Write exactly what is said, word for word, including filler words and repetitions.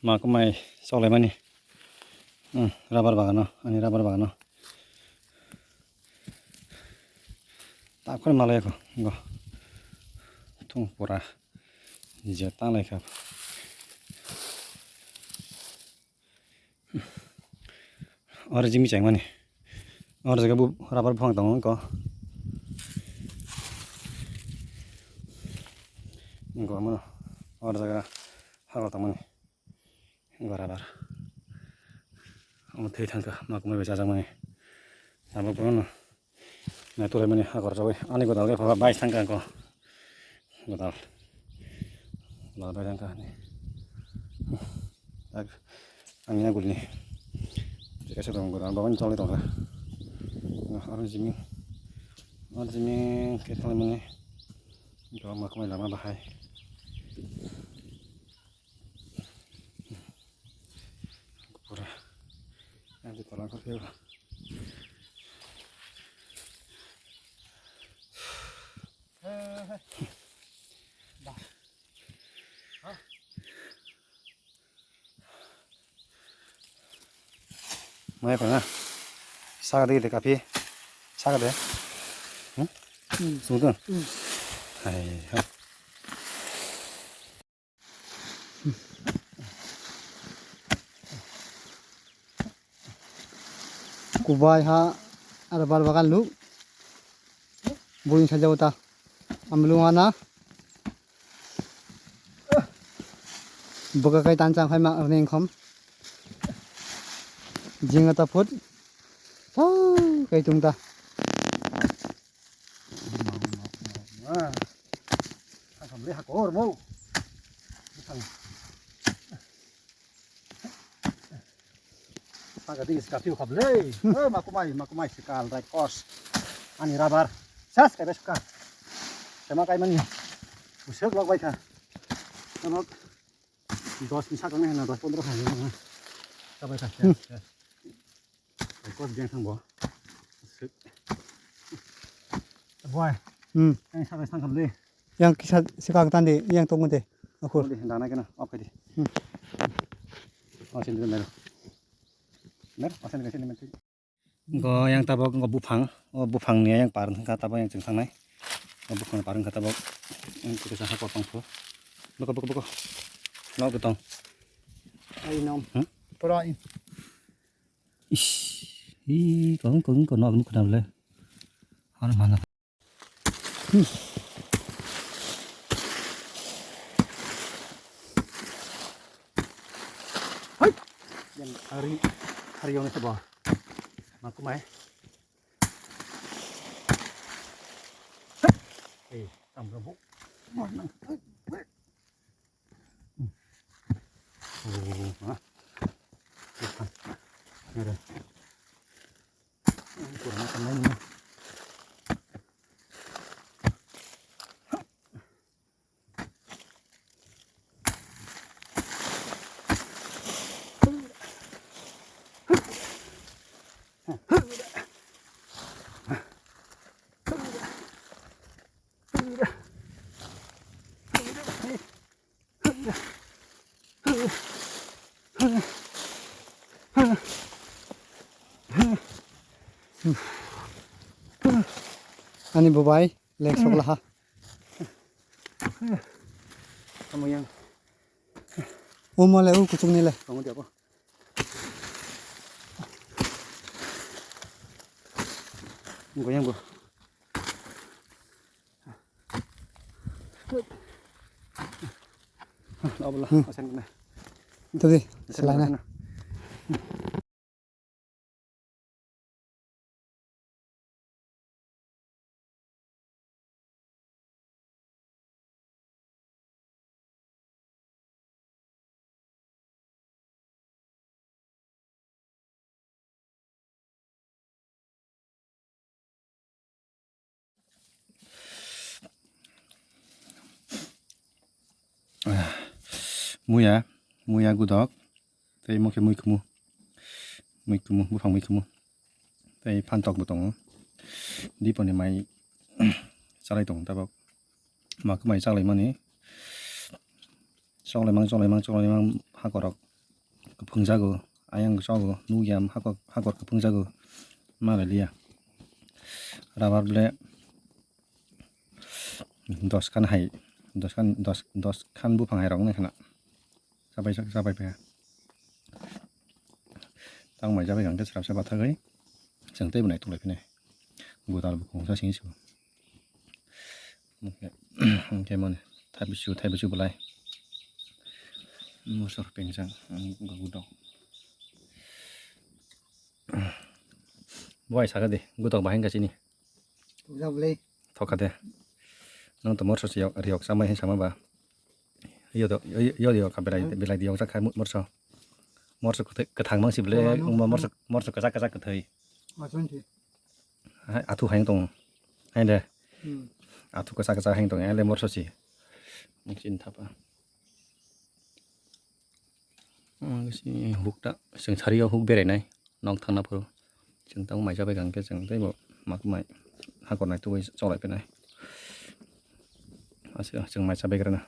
Ma kumai choklaimani. Hmm, rubber bagano, ani rubber bagano. Takhor malai ko, go. Thung pura. Je tanglai kha. Oro jimi chaimani. Oro jaga bo rubber buphang tongo wngkha. Wngkha omo oro jaga hakor tongmani. Wngkha rubber. Omo thwi thangkha, ma kumui bai chajakmani. Tabuk bono. Naitulaimani hakor jagwi ani godal khe pha bai thangkha ang kho. Godal. Godal bai thangkha ani. Tak, ang ya gulni. Kaisa tong godal bagwi tongwi tongkha. Aro jimi. Aro jimi khe tongmani. Go ma kumui lama bahai. Pura. Yang di tola kau kau. Mai khona. Saka de de kapi. Saka de. Hmm? Hmm. Sungtun. Hmm. Hai ha. Kubai ha rubber bagan lu. Buin saja uta. Amlu ana. Buka kai tan chang khai ma ning khom. Jinga ta phut. Sa kai tung ta. Wah. Asam le hakor mo. Butang. Saka ding ska piu khap le. Eh, makumai, makumai sikal rai kos. Ani rubber. Sas kai beska. Sema kai mani. Usuk lok bai kha. Ano dos ni sakang ni dos pondro kha. Ka bai kha. Sas, sas. Kos biang thang bo. Sik. Boy. Hmm. Yang sabai sang kham de. Yang kisa sikang tan de, yang tong de. Akhur. Di dana kena, oke di. Hmm. Oh, sini mer. Mer, oh, sini sini mer. Go yang tabok go buphang, oh buphang ni yang par ka tabok yang ching thangnai. Oh buphang par ka tabok. Yang kita sah kotong tu. Boko boko boko. No gotong. Ai nom. Hmm? Pura in. Ish, ih, kong, kong, kong, nok, nuk, kenapa le? Ano mana? Hai, yang hari, hari yang itu bah, maku mai. Eh, tam bu. Mana? Ani bubai lek sok laha. Kamu yang. Uma le u kuchung ni le. Kamu dia apa? Goyang bo. Abla, hmm. Asan kena. Tadi, asan selain kena. Muya, muya gudok, tei mokhe mui khumu. Muikumu, buphang muikumu. Tei phantok bo tongo. Diponi mai chalai tongo tabok. Makhe mai chalaimani. Choklaimang, choklaimang, choklaimang hakorok kuphung jago. Ayang chogo, nukya hakor, hakor kuphung jago. Malai liya. Rabar ble dos khan hai, dos khan, dos, dos khan buphang hai rok nai khana. Chabai, chabai pha. Tang mai chabai kang khe srapsa bathagwi. Chwng tei bo nai tonglaiphinai. Godal bo kungsa sing sio. Hwnkhe, hwnkhe mani thaibisu, thaibisu belai. Mosor pengjang, ang gudok. Bo ai saka de, gudok bahai wngkha chini. Pukjak belai. Thokha de. Nang to morso si yok, riyok samai hin sama ba. Yo do, yo, yo, yo ka belai, belai di yok jak khai morso. Morso kwthai-, kwthang mang si ble, wngma morso, morso kwchak kwchak kwthai. Hai, athu hai tong. Hai de. Hmm. Athu kwchak kwchak hai tong, hai le morso si. Mungkin thapa. Ang si huk ta, seng sari o huk berai nai. Nok thangna phuru. Chwng tamo mai chabai kang khe chwng tei bo mak mai hakor nai tubui cholai phinai. Aswk chwng mai chabai gra na.